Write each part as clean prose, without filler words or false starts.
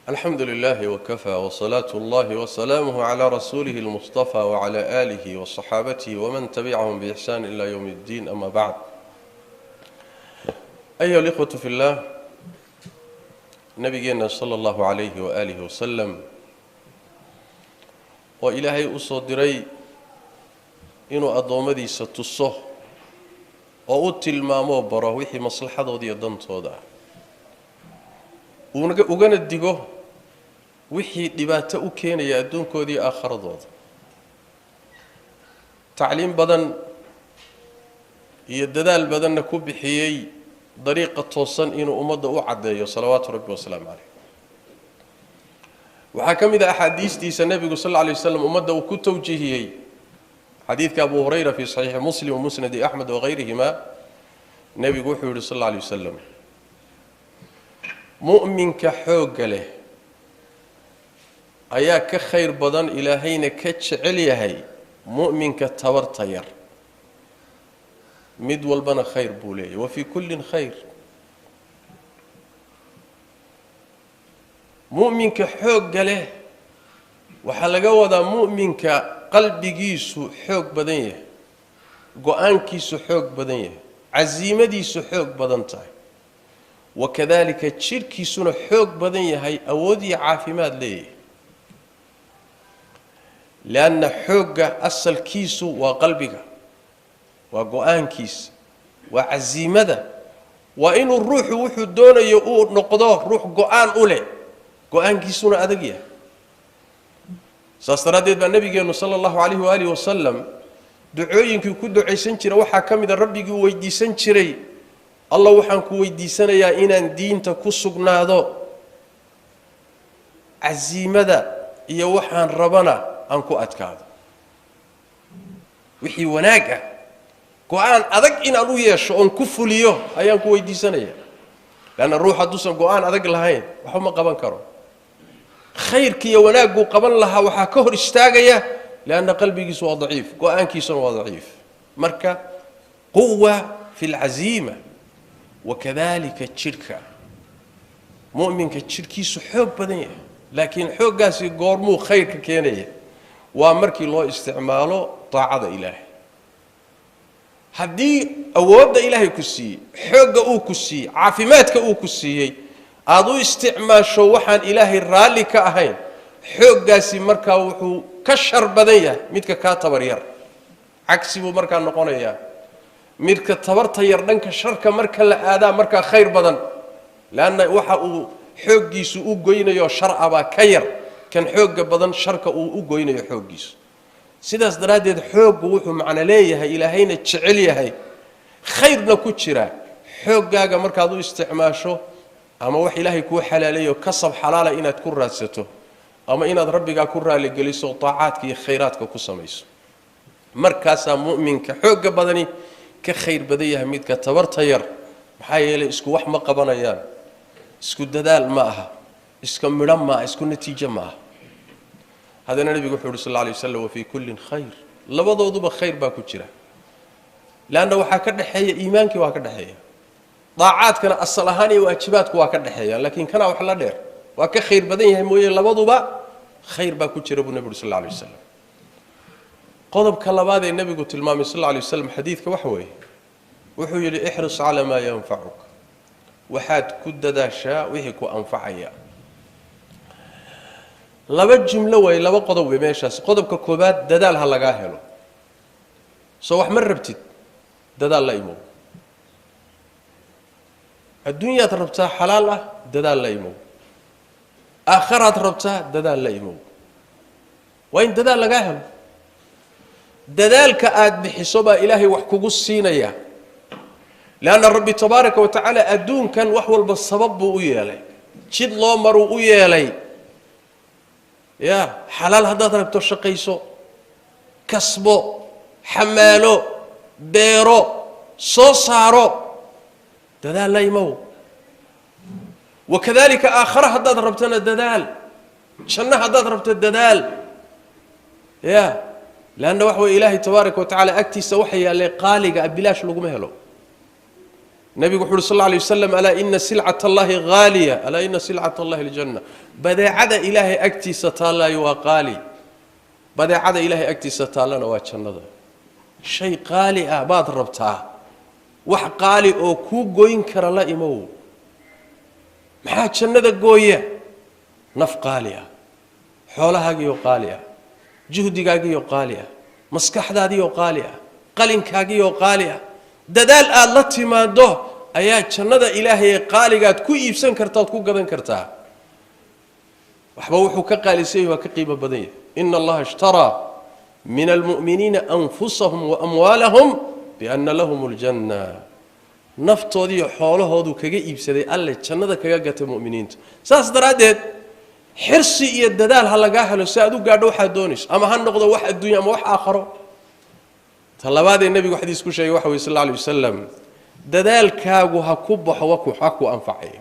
Alxamdu lilahi wkafaa wsalaatu اllahi wsalaamuh cla rasuulihi اlmustafa wcla aalihi waصaxaabatihi wman tabicahum biixsaan ila ywm اddiin, ama bacd. Ayuha alikhwatu fi llah, nabigeena sala allahu calayhi waaalihi wasalam oo Ilaahay u soo diray inuu addoommadiisa tuso oo u tilmaamoo baro wixii maslaxadooda iyo dantooda ah, ugana digo wixii dhibaato u keenaya adduunkooda iyo aakharadooda, tacliim badan iyo dadaal badanna ku bixiyey dariiqa toosan inuu ummadda u caddeeyo, salawaatu rabbi wasalaamu caleyh. Waxaa ka mid ah axaadiistiisa nebigu sal alla alay waslam ummadda uu ku tawjiihiyey xadiidka Abu Hurayra fi saxiixi Muslim wa Musnadi Axmed wagayrihima. Nebigu wuxuu yihi sal alla alay wasalam: "Mu'minka xoogga leh ayaa ka khayr badan, Ilaahayna ka jecel yahay mu'minka tabarta yar. Mid walbana khayr buu leeyahy, wa fii kullin khayr." Mu'minka xoogga leh waxaa laga wadaa mu'minka qalbigiisu xoog badan yahay, go-aankiisu xoog badan yahay, casiimadiisu xoog badan tahay, wakadalika jidhkiisuna xoog badan yahay, awood iyo caafimaad leeyahay. Lianna xoogga asalkiisu waa qalbiga, waa go-aankiisa, waa casiimada, waa inuu ruuxu wuxuu doonayo uu noqdo ruux go-aan u leh, go-aankiisuna adag yahay. Saas daraaddeed baa nabigeenu sala allahu calayhi waalihi wasalam ducooyinkii ku ducaysan jira waxaa ka mida rabbigii uu weydiisan jiray: "Allah, waxaan ku weydiisanayaa inaan diinta ku sugnaado, casiimada iyo waxaan rabana aan ku adkaado, wixii wanaag ah go-aan adag inaan u yeesho oon ku fuliyo ayaan ku weydiisanaya." Leanna ruux hadduusan go-aan adag lahayn, waxba ma qaban karo. Khayrkiiyo wanaagguu qaban lahaa waxaa ka hor istaagaya, lianna qalbigiisu waa daciif, go-aankiisuna waa daciif. Marka quwa fi lcaziima, wakadalika jidhka mu'minka jidhkiisu xoog badan yahay, laakiin xooggaasi goormuu khayrka keenaya? Waa markii loo isticmaalo daacada Ilaahay. Haddii awoodda Ilaahay ku siiyey, xoogga uu ku siiyey, caafimaadka uu ku siiyey aada u isticmaasho waxaan Ilaahay raalli ka ahayn, xooggaasi markaa wuxuu ka shar badan yahay midka kaa tabar yar. Cagsi buu markaa noqonayaa: midka tabarta yar dhanka sharka marka la aadaa markaa khayr badan, leanna waxa uu xooggiisu u goynayo shar abaa ka yar kan xoogga badan sharka uu u goynayo xooggiisu. Sidaas daraaddeed xooggu wuxuu macno leeyahay, Ilaahayna jecel yahay, khayrna ku jira xooggaaga markaad u isticmaasho ama wax Ilaahay kuu xalaalayo, kasab xalaala inaad ku raadsato, ama inaad Rabbigaa ku raaligeliso, taacaadka iyo khayraadka ku samayso. Markaasaa mu'minka xoogga badani ka khayr badan yahay midka tabarta yar. Maxaa yeelay isku wax ma qabanayaan, isku dadaal ma aha, iska midho ma aha, isku natiijo ma aha. Haddana nebigu wuxuu uhi sal alla alay waslam: "Wafii kullin khayr." Labadooduba khayr baa ku jira, leanna waxaa ka dhexeeya iimaankii waa ka dhexeeya, daacaadkana asal ahaan iyo waajibaadku waa ka dhexeeya, laakiin kanaa wax la dheer, waa ka khayr badan yahay mooye, labaduba khayr baa ku jira buu nebigu uri sal alla alay wasalam. Qodobka labaad ee nebigu tilmaamay sal alla alay waslam xadiidka waxa weeye, wuxuu yidhi: "Ixris calaa maa yanfacuk." Waxaad ku dadaashaa wixii ku anfacaya. Laba jumlo way, laba qodob wey meeshaas. Qodobka koobaad, dadaal ha lagaa helo. Soo wax ma rabtid? Dadaal la imow. Adduunyaad rabtaa xalaal ah? Dadaal la imow. Aakharaad rabtaa? Dadaal la imow. Waa in dadaal lagaa helo. Dadaalka aada bixiso baa Ilaahay wax kugu siinaya, leanna Rabbi tabaaraka wa tacaala adduunkan wax walba sabab buu u yeelay, jid loo maruu u yeelay. Ya xalaal haddaad rabto, shaqayso, kasbo, xamaalo, beero, soo saaro, dadaal la imow. Wakadalika aakhare haddaad rabtona dadaal, janno haddaad rabto dadaal. Ya leanna waxa weye, Ilaahay tabaaraka wa tacala agtiisa waxa yaallay qaaliga a bilaash laguma helo. Nebigu wuxu uhi sal alla alay wasalam: "Alaa ina silcata allahi haaliya, alaa ina silcata allahi aljanna." Badeecada Ilaahay agtiisa taallaayo waa qaali, badeecada Ilaahay agtiisa taallana waa jannada. Shay qaali ah baad rabtaa, wax qaali oo kuu goyn kara la imow. Maxaa jannada gooya? Naf qaali ah, xoolahaagiioo qaali ah, juhdigaagiioo qaali ah, maskaxdaadiioo qaali ah, qalinkaagiioo qaali ah, dadaal aada la timaado ayaa jannada Ilaahay ee qaaligaad ku iibsan karta, ood ku gadan kartaa. Waxba wuxuu ka qaalisan yahy waa ka qiimo badan yahay. "Ina Allaha ishtaraa min almu'miniina anfusahum wa amwaalahum biana lahum aljanna." Naftoodiiyo xoolahooduu kaga iibsaday Alle, jannada kaga gatay mu'miniinta. Saas daraaddeed xirsi iyo dadaal ha lagaa helo si aad u gaadho waxaad doonayso, ama ha noqdo wax adduunya ama wax aakharo. Ta labaadee nebigu xadiis ku sheegay waxa wey sal alla alay wasalam: dadaalkaagu ha ku baxo ha ku anfacaya.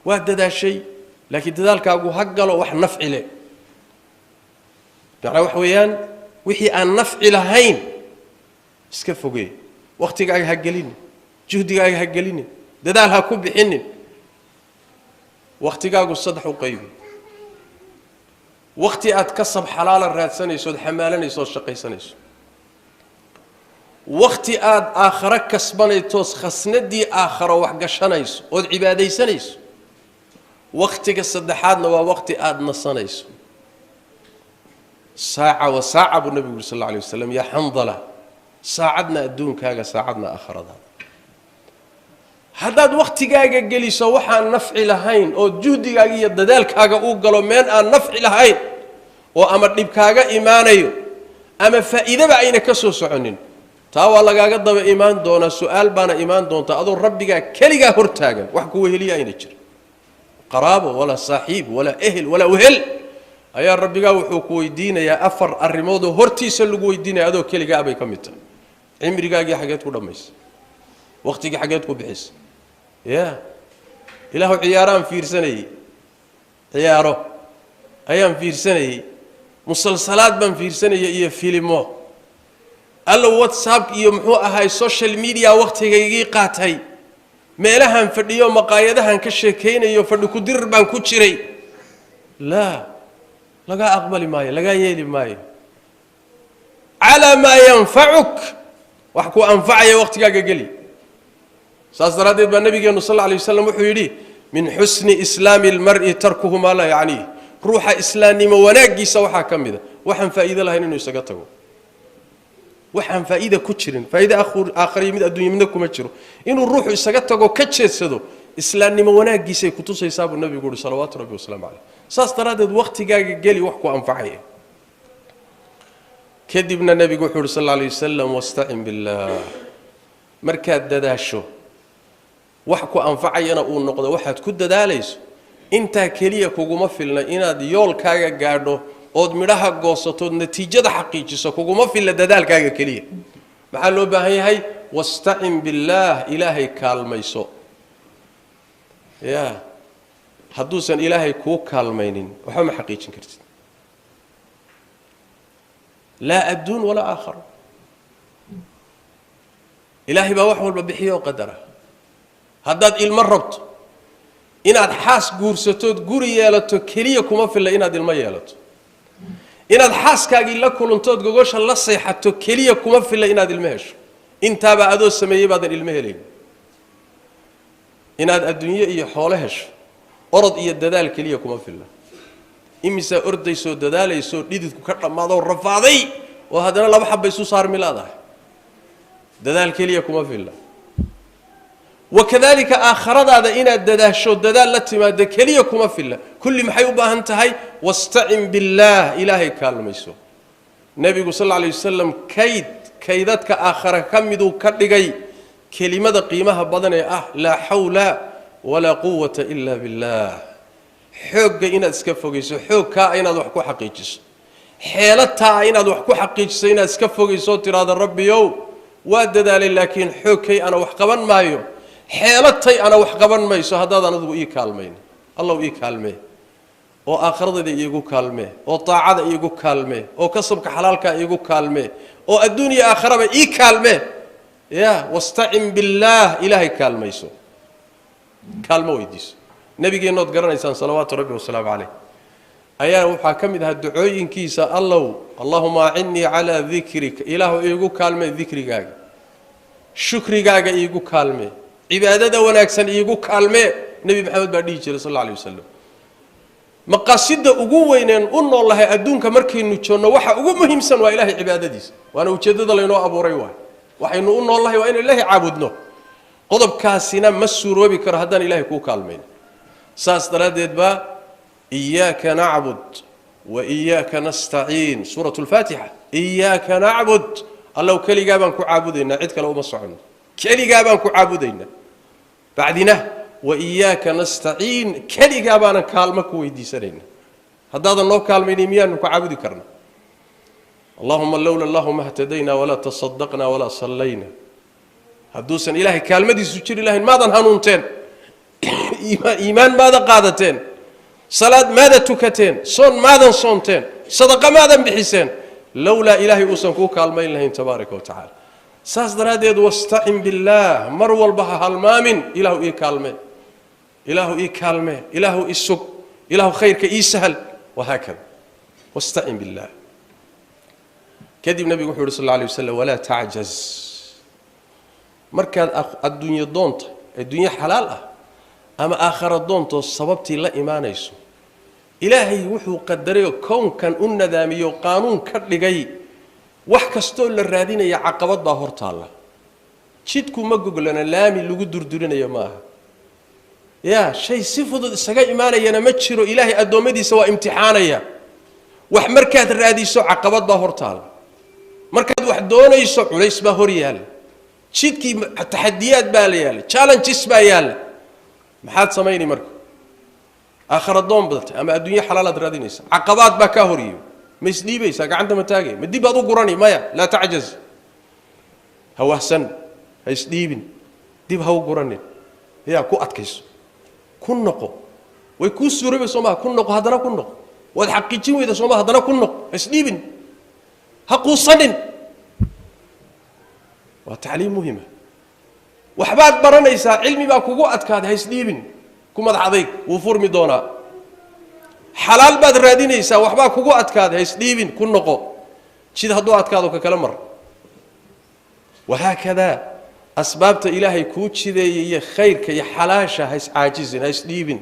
Waa dadaashay, laakiin dadaalkaagu ha galo wax nafci leh. Macnaa waxa weeyaan, wixii aan nafci lahayn iska fogee. Wakhtigaaga ha gelinin, juhdigaaga ha gelinin, dadaal ha ku bixinin. Wakhtigaagu saddex u qaybi: wakhti aad kasab xalaala raadsanayso, ood xamaalanayso, ood shaqaysanayso; wakhti aad aakharo kasbanaysood khasnadii aakharo wax gashanayso ood cibaadaysanayso; wakhtiga saddexaadna waa wakhti aada nasanayso. "Saaca wa saaca," buu nabigu yuri sal alla alay waslam, "yaa Xandala, saacadna adduunkaaga, saacadna aakhiradaada." Haddaad wakhtigaaga geliso waxaan nafci lahayn, oo juhdigaaga iyo dadaalkaaga uu galo meel aan nafci lahayn, oo ama dhibkaaga imaanayo ama faa'iidaba ayna ka soo soconin, taa waa lagaaga daba imaan doonaa. Su-aal baana imaan doontaa adoo Rabbigaa keligaa hortaagan, wax ku weheliya ayna jirin, qaraabo walaa saaxiib walaa ehel walaa wehel. Ayaa Rabbigaa wuxuu ku weydiinayaa afar arrimoodoo hortiisa lagu weydiinaya adoo keligaa bay ka mid tahay: cimrigaagii xageed ku dhammaysa? Wakhtigii xageed ku bixisa? Ya Ilaahu, ciyaaraan fiirsanayey, ciyaaro ayaan fiirsanayey, musalsalaad baan fiirsanayay iyo filimo. Alla, WhatsApp iyo muxuu ahaay social media wakhtigaygii qaatay, meelahaan fadhiyo, maqaayadahan ka sheekaynayo, fadhi ku dirir baan ku jiray. Laa, lagaa aqbali maayo, lagaa yeeli maayo. Calaa maa yanfacuk, wax ku anfacaya wakhtigaaga geli. Saas daraaddeed baa nabigeenu sal alla alay waslam wuxuu yidhi: "Min xusni islaami almar'i tarkuhu maa laa yacniih." Ruuxa islaamnimo wanaaggiisa waxaa ka mida waxaan faa'iido lahayn inuu isaga tago, waxaan faa'iida ku jirin, faa'iide aakhariyo mid adduunya midna kuma jiro, inuu ruuxu isaga tago, ka jeedsado, islaamnimo wanaaggiisay kutusaysaa buu nabigu uhi salawaatu Rabbi wasalaamu caleyh. Saas daraaddeed wakhtigaaga geli wax ku anfacaya. Kadibna nebigu wuxuu uhi sal alla alay wasalam: "Wastacin billaah." Markaad dadaasho, wax ku anfacayana uu noqdo waxaad ku dadaalayso, intaa keliya kuguma filna inaad yoolkaaga gaadho ood midhaha goosatood natiijada xaqiijiso. Kuguma filna dadaalkaaga keliya. Maxaa loo baahan yahay? "Wastacin billaah", Ilaahay kaalmayso. Ya hadduusan Ilaahay kuu kaalmaynin, waxba ma xaqiijin kartid, laa adduun walaa aakharo. Ilaahay baa wax walba bixiyo oo qadara. Haddaad ilmo rabto, inaad xaas guursatood guri yeelato keliya kuma filla inaad ilmo yeelato. Inaad xaaskaagii la kulantood gogosha la seexato keliya kuma filla inaad ilmo hesho. Intaabaa adoo sameeyey baadan ilmo helayn. Inaad adduunye iyo xoolo hesho orod iyo dadaal keliya kuma filla. Imisaa ordaysoo dadaalaysoo dhididku ka dhammaadoo rafaaday oo haddana laba xabba isu saarmi laadahay? Dadaal keliya kuma filla. Wakadalika aakharadaada inaad dadaasho, dadaal la timaado keliya kuma filla. Kulli maxay u baahan tahay? "Wastacin billaah", Ilaahay kaalmayso. Nebigu sal alla alay wasalam kayd kaydadka aakhara ka miduu ka dhigay kelimada qiimaha badan ee ah "laa xawla walaa quwata ila billaah". Xoogga inaad iska fogayso, xoogkaa inaad wax ku xaqiijiso, xeelataa inaad wax ku xaqiijiso inaad iska fogayso oo tidhaahdo: "Rabbiyow, waa dadaalay, laakiin xoogkay ana wax qaban maayo, xeelatay ana wax qaban mayso haddaadan adigu ii kaalmayn. Allow ii kaalmee, oo aakhiradayda iigu kaalmee, oo taacada iigu kaalmee, oo kasabka xalaalkaa iigu kaalmee, oo adduun iyo aakharaba ii kaalmee." Ya wastacin billaah, ilaahay kaalmayso, kaalmo weydiiso. Nabigeennood garanaysaan salawaatu rabbi wasalaamu caleyh ayaa waxaa ka mid ahaa ducooyinkiisa: allow, allahuma acinnii calaa dikrika, ilaahu iigu kaalmee dikrigaaga, shukrigaaga iigu kaalmee, cibaadada wanaagsan iigu kaalmee. Nebi Maxamed baa dhihi jiray sal alla alay wasalam. Maqaasida ugu weyneen u nool lahay adduunka markaynu joogno, waxa ugu muhiimsan waa Ilahay cibaadadiisa, waana ujeeddada laynoo abuuray. Waay waxaynu u nool lahay waa inu Ilaahay caabudno. Qodobkaasina ma suuroobi karo haddaan Ilahay kuu kaalmayn. Saas daraaddeed baa iyaaka nacbud wa iyaaka nastaciin, suurat lfaatixa. Iyaaka nacbud, allow keligaa baan ku caabudaynaa, cid kale uma soconno, keligaa baan ku caabudaynaa. Bacdina wa iyaaka nastaciin, keligaa baanan kaalmo ku weydiisanayna. Haddaadan noo kaalmaynin, miyaanu ku caabudi karna? Allahuma lowla allahu ma htadayna walaa tasadaqna walaa sallayna. Hadduusan Ilaahay kaalmadiisu jiri lahayn, maadan hanuunteen, iimaan maada qaadateen, salaad maada tukateen, soon maadan soonteen, sadaqa maadan bixiseen, lowlaa Ilaahay uusan kuu kaalmayn lahayn tabaaraka wa tacaala. Saas daraaddeed wastacin billaah, mar walba ha halmaamin: Ilaahu ii kaalmee, Ilaahu ii kaalmee, Ilaahu isug, Ilaahu khayrka ii sahal, wahaakada. Wastacin billaah. Kadib nabigu wuxu uhi sal alla alay wasalam: walaa tacjaz. Markaad adduunyo doonta, adduunyo xalaal ah ama aakhara doontoo sababtii la imaanayso, Ilaahay wuxuu qadarayoo kownkan u nadaamiyo, qaanuun ka dhigay, wax kastoo la raadinaya caqabad baa hor taalla. Jidku ma goglana, laami lagu durdurinayo ma aha. Yaa shay si fudud isaga imaanayana ma jiro. Ilaahay addoommadiisa waa imtixaanaya. Wax markaad raadiso, caqabad baa hor taalla. Markaad wax doonayso, culays baa hor yaalla. Jidkii taxadiyaad baa la yaalla, challenges baa yaalla. Maxaad samayni marka? Aakhara doon badatay ama adduunyo xalaalaad raadinaysa, caqabaad baa kaa horyiyo. Ma isdhiibaysaa? Gacanta ma taagay? Ma dib baad u gurani? Maya, laa tacjaz, ha wahsan, ha isdhiibin, dib ha u guranin. Yaa ku adkayso, ku noqo. Way kuu suurooba, soo maha? Ku noqo, haddana ku noqo. Waad xaqiijin weyda, soo maha? Haddana ku noqo. Ha isdhiibin, ha quusanin. Waa tacliim muhima. Waxbaad baranaysaa, cilmi baa kugu adkaaday, ha isdhiibin, ku madax adayg, wuu furmi doonaa. Xalaal baad raadinaysaa, waxbaa kugu adkaaday, ha isdhiibin, ku noqo. Jid hadduu adkaado, ka kala mar, wahaakadaa. Asbaabta Ilaahay kuu jideeyay iyo khayrka iyo xalaasha, ha iscaajizin, ha isdhiibin,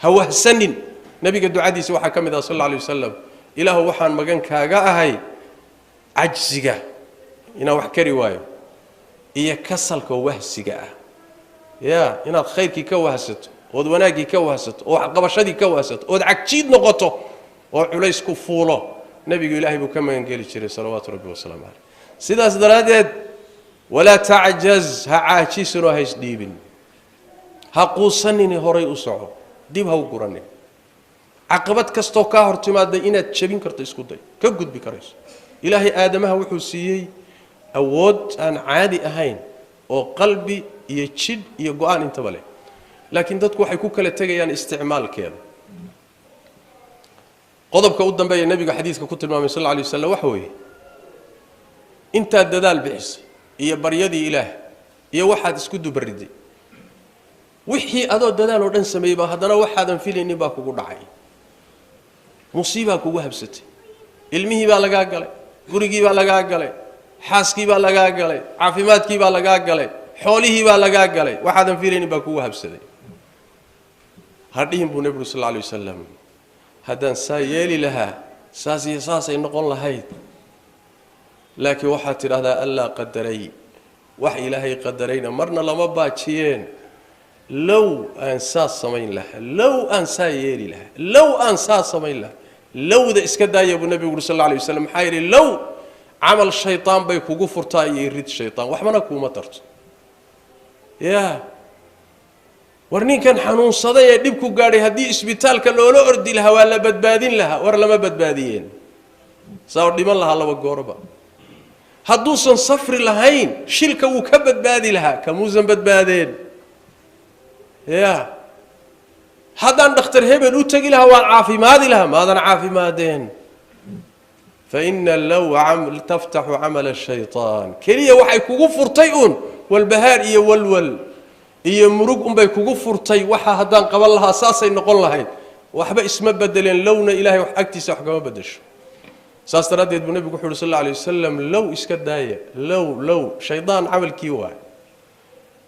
ha wahsanin. Nabiga ducadiisa waxaa ka mid ah sal alla alay wasalam: Ilaahu waxaan magan kaaga ahay cajsiga, inaan wax kari waayo, iyo kasalka, wahsiga ah, ya inaad khayrkii ka wahsato, ood wanaaggii ka wahsato, oo waxqabashadii ka wahsato, ood cagjiid noqoto, oo culays ku fuulo. Nebigu Ilaahay buu ka magangeli jiray salawaatu rabbi wasalaamu caleyh. Sidaas daraaddeed walaa tacjaz, ha caajisinoo ha isdhiibin, ha quusanini, horay u soco, dib ha u guranin. Caqabad kastoo kaa hor timaada inaad jebin karto isku day, ka gudbi karayso. Ilaahay aadamaha wuxuu siiyey awood aan caadi ahayn oo qalbi iyo jidh iyo go-aan intaba leh, laakiin dadku waxay ku kala tegayaan isticmaalkeeda. Qodobka u dambeeya nebiga xadiidka ku tilmaamay sal alla alay waslam waxa weeye: intaad dadaal bixisay iyo baryadii Ilaah iyo waxaad isku dubaridday, wixii adoo dadaal oo dhan sameeyey baa haddana waxaadan filaynin baa kugu dhacay. Musiibaa kugu habsatay, ilmihii baa lagaa galay, gurigii baa lagaa galay, xaaskii baa lagaa galay, caafimaadkii baa lagaa galay, xoolihii baa lagaa galay. Waxaadan filaynin baa kugu habsaday. Hadhihin buu nebigu sal alla alay wasalam: haddaan saa yeeli lahaa, saas iyo saasay noqon lahayd. Laakiin waxaad tidhahdaa: Allaa qadaray, wax Ilaahay qadarayna marna lama baajiyeen. Low aan saas samayn lahaa, low aan saa yeeli lahaa, low aan saa samayn lahaa, lowda iska daaya buu nebigu uri sal alla alay waslam. Maxaa yidhi? Low camal shaytaan bay kugu furtaa iyo rid shaytaan, waxbana kuuma tarto. Yaa war, ninkan xanuunsaday ee dhibku gaadhay, haddii isbitaalka loola ordi lahaa, waa la badbaadin lahaa. War lama badbaadiyeen, saa dhiman lahaa laba goorba. Hadduusan safri lahayn, shilka wuu ka badbaadi lahaa, kamuusan badbaadeen. Ya haddaan dhakhtar hebel u tegi lahaa, waan caafimaadi lahaa, maadan caafimaadeen. Fa ina low taftaxu camala shaytaan, keliya waxay kugu furtay uun walbahaar iyo walwal iyo murug unbay kugu furtay. Waxa haddaan qaban lahaa saasay noqon lahayd, waxba isma bedeleen. Lowna Ilahay wax agtiisa wax kama bedesho. Saas daraaddeed buu nebigu wuxu uhi sal alla alay wasalam: low iska daaya, low low shaydaan camalkii waay,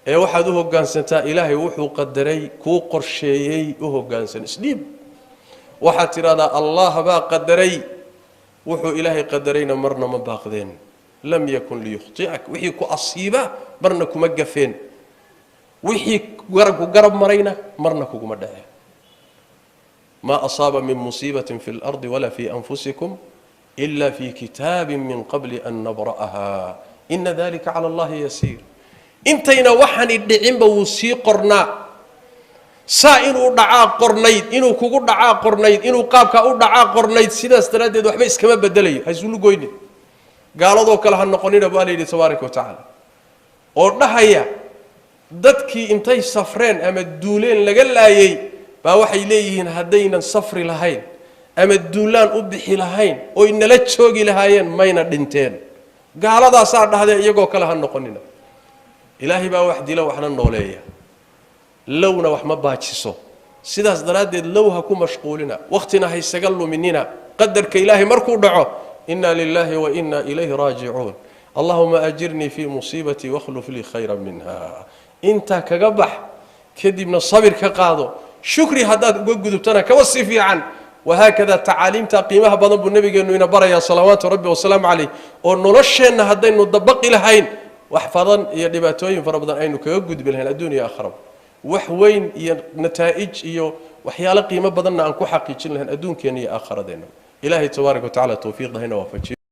ee waxaad u hoggaansantaa Ilaahay wuxuu qadaray, kuu qorsheeyey. U hoggaansan, isdhiib. Waxaad tidhahdaa: Allah baa qadaray. Wuxuu Ilaahay qadarayna marna ma baaqdeen. Lam yakun liyukhti'ak. Wixii ku asiiba marna kuma gafeen, wixii ku garab marayna marna kuguma dhaceen. Maa asaaba min musiibatin fi اlardi walaa fi anfusikum ila fi kitaabin min qabli an nabra'aha, ina dalika cala Allahi yasiir. Intayna waxaani dhicinba wuu sii qornaa. Saa inuu dhacaa qornayd, inuu kugu dhacaa qornayd, inuu qaabkaa u dhacaa qornayd. Sidaas daraaddeed waxba iskama bedelayo. Ha isulu goynin, gaaladoo kale ha noqonina baa la yidhi tabaaraka wa tacaala, oo dhahaya dadkii intay safreen ama duuleen laga laayay baa waxay leeyihiin: haddaynan safri lahayn ama duulaan u bixi lahayn oy nala joogi lahaayeen, mayna dhinteen. Gaaladaasaa dhahdee, iyagoo kale ha noqonina. Ilaahay baa wax dila, waxna nooleeya, lowna wax ma baajiso. Sidaas daraaddeed low ha ku mashquulina, wakhtina ha isaga luminina. Qadarka Ilaahay markuu dhaco, inna lilahi wa inna ilayhi raajicuun, allahuma ajirnii fii musiibatii wakhluf lii khayra minha, intaa kaga bax. Kadibna sabir ka qaado, shukri haddaad uga gudubtana kaba sii fiican. Wahaakada tacaaliimta qiimaha badan buu nabigeennu ina barayaa salawaatu rabbi wasalaamu calayh, oo nolosheenna haddaynu dabaqi lahayn wax badan iyo dhibaatooyin fara badan aynu kaga gudbi lahayn adduun iyo aakharaba, wax weyn iyo nataa'ij iyo waxyaalo qiimo badanna aan ku xaqiijin lahayn adduunkeenna iyo aakharadeenna. Ilaahay tabaaraka wa tacala towfiiqda hayna waafajiyo.